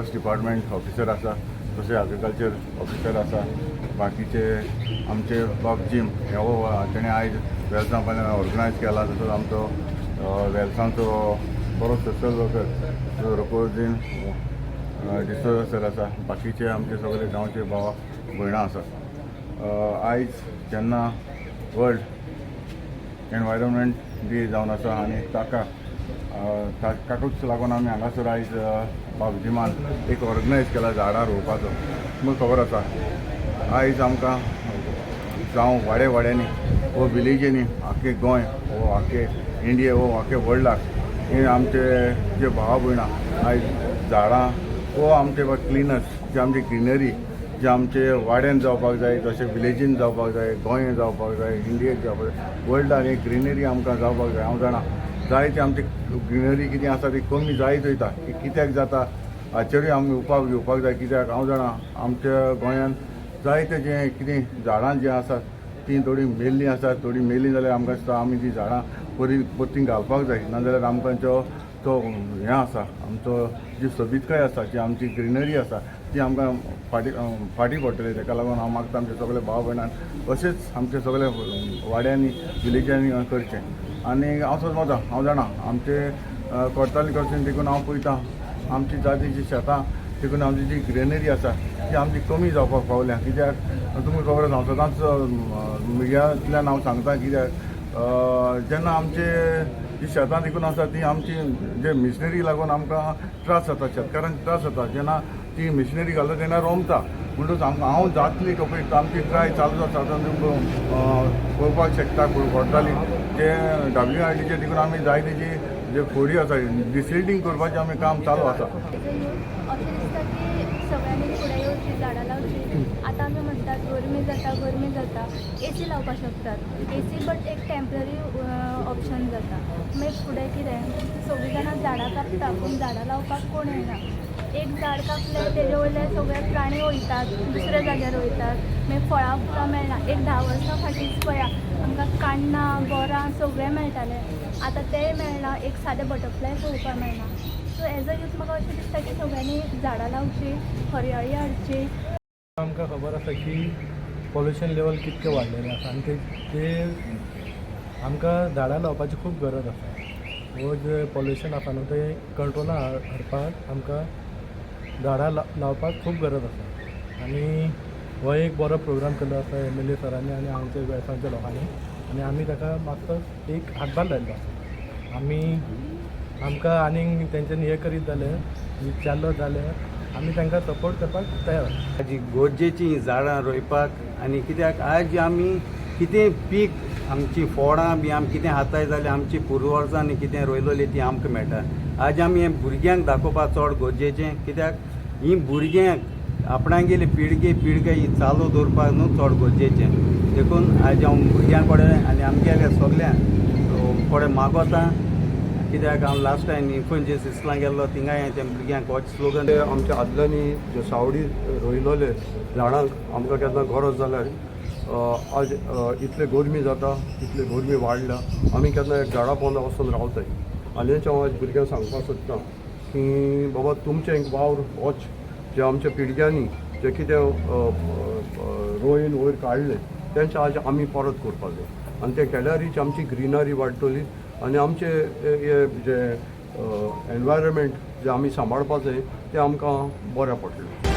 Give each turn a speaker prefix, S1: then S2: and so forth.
S1: Forest department officer आसा, तशें agriculture officer आसा, बाकीचे आमचे बाब जीम हो तेणें आयज वेलसांव ऑर्गनायज केला. तसोच आमचो वेलसांवचो बरो सोशल वर्कर रोकोजीन डिसोजा सर आसा, बाकीचे आमचे सगळे गांवचे भावा भयणां आसात. आयज जेन्ना वर्ल्ड एनवायरमेंट डे जावन आसा आनी ताका ताकाच लागून आमी हांगासर आयज बाबजीमान एक ऑर्गनायज केला झाडां रोवपाचो. तुमकां खबर आसा, आयज आमकां जावं वाडे वाड्यांनी वो विलेजींनी, आख्खे गोंय वो आख्खे इंडिया वो आख्खे वर्ल्डाक हे आमचे जे भावा भयणां आयज झाडां वो आमचे क्लिनस जे आमची ग्रिनरी जे आमचे वाड्यान जावपाक जाय, तशें विलेजीन जावपाक जाय, गोंयांत जावपाक जाय, इंडियेक जावपाक जाय, वर्ल्डान एक ग्रिनरी आमकां जावपाक जाय. हांव जाणा, जायते आमची ग्रिनरी कितें आसा ती कमी जायत वयता. ती कित्याक जाता हाचेरूय आमी उपाय घेवपाक जाय. कित्याक हांव जाणा, आमच्या गोंयांत जायते जें कितें झाडां जीं आसात तीं थोडीं मेल्लीं आसात. थोडीं मेल्लीं जाल्यार आमकां दिसता आमी तीं झाडां बरी परतीं घालपाक जाय. नाजाल्यार आमकां जो तो हें आसा, आमचो जी सोबीतकाय आसा, जी आमची ग्रिनरी आसा, ती आमकां फाटीं फाटीं पडटली. ताका लागून हांव मागता, आमचे सगळे भाव भयणान अशेंच आमचे सगळे वाड्यांनी, विलेजांनी करचें. आनी हांव समजता, हांव जाणा, आमचे करताले करचें. देखून हांव पळयता, आमची जाती जी शेतां देखून आमची जी ग्रिनरी आसा ती आमची कमी जावपाक पावल्या. कित्याक तुमकां खबर आसा, हांव सदांच मिडियांतल्यान हांव सांगता, कित्याक जेन्ना आमचे जी शेतां देखून आसा ती आमची जे मिशनरी लागून आमकां त्रास जाता, शेतकारांक त्रास जाता. जेन्ना ती मिशनरी घालता तेन्ना रोमता. म्हणटूच आमकां हांव जातली खंय आमची ट्राय चालू आसा. आतां तुमकां पळोवपाक शकता, कोडताली जे डब्ल्यू आर डीचे देखून आमी जायते जी जे फोडी आसा, डिसिल्टींग करपाचें आमी काम चालू आसा.
S2: एज अ यूथ अशें दिसता की सगळ्यांनी फुडें येवची, झाडां लावची. आतां आमी म्हणटात गरमी जाता, गरमी जाता, एसी लावपाक शकतात. एसी बट एक टेंपररी ऑप्शन जाता. मागीर फुडें कितें? सगळीं जाणां झाडां कापता पूण झाडां लावपाक कोण येना. एक झाड कापलें, तेजे वयले सगळे प्राणी वयतात, दुसऱ्या जाग्यार वयतात, मागीर फळां फुलां मेळना. एक 10 वर्सां फाटींच पळया, आमकां काण्णां बोरां सगळें मेळटालें, आतां तेंय मेळना. एक सादें बटरफ्लाय पळोवपाक मेळना. सो एज अ यूथ म्हाका अशें दिसता की सगळ्यांनी झाडां लावची, हरयाळी हाडची.
S3: आमकां खबर आसा की पोल्युशन लेवल कितकें वाडलेलें आसा आनी ते ते आमकां झाडां लावपाची खूब गरज आसा. हो जें पोल्युशन आसा न्हू, तें कंट्रोला हाडपाक आमकां झाडां लावपाक खूब गरज आसा. आनी हो एक बरो प्रोग्राम केल्लो आसा एमएलए सरांनी आनी आमच्या वेळसांवच्या लोकांनी आनी आमी ताका मातसो एक हातभार लायल्लो आसा. आमी आमकां आनीक तेंच्यांनी हें करीत जाल्यार, विचारलो जाल्यार आमी तांकां सपोर्ट करपाक तयार आसा.
S4: ताजी गरजेचीं झाडां रोयपाक. आनी कित्याक आज आमी कितें पीक, आमची फोडां बी आमी कितें हाताय जाल्यार आमची पुर्वर्जांनी कितें रोयलोली ती आमकां मेळटा. आज आमी हें भुरग्यांक दाखोवपाक चड गरजेचें, कित्याक ही भुरग्यांक आपणागेली पिळगे पिळगे ही चालू दवरपाक न्हू चड गरजेचें. देखून आज हांव भुरग्यां कडेन आनी आमगेल्या सगळ्यां कडेन मागोता, कित्याक हांव लास्ट टायम इन्फॉ इस्लां गेल्लो, थिंगाय हांवें त्या भुरग्यांक होच स्लोगन
S5: ते आमच्या आदल्यांनी जे सावडी रोयलोले झाडांक आमकां केन्ना गरज जाल्यार, आज इतले गरमी जाता, इतले गरमी वाडल्या, आमी केन्ना एक झाडां पोंदा वचून रावताय. आनी हेंच हांव आज भुरग्यांक सांगपाक सोदतां की बाबा, तुमचें एक वावर होच, जे आमच्या पिळग्यांनी जे कितें रोयन वयर काडलें, तेंचे आज आमी परत करपाक जाय. आनी तें केल्यारीच आमची ग्रिनरी वाडटली आनी आमचे हे जे एनवायरमेंट जे आमी सांबाळपाक जाय, तें आमकां बरें पडटलें.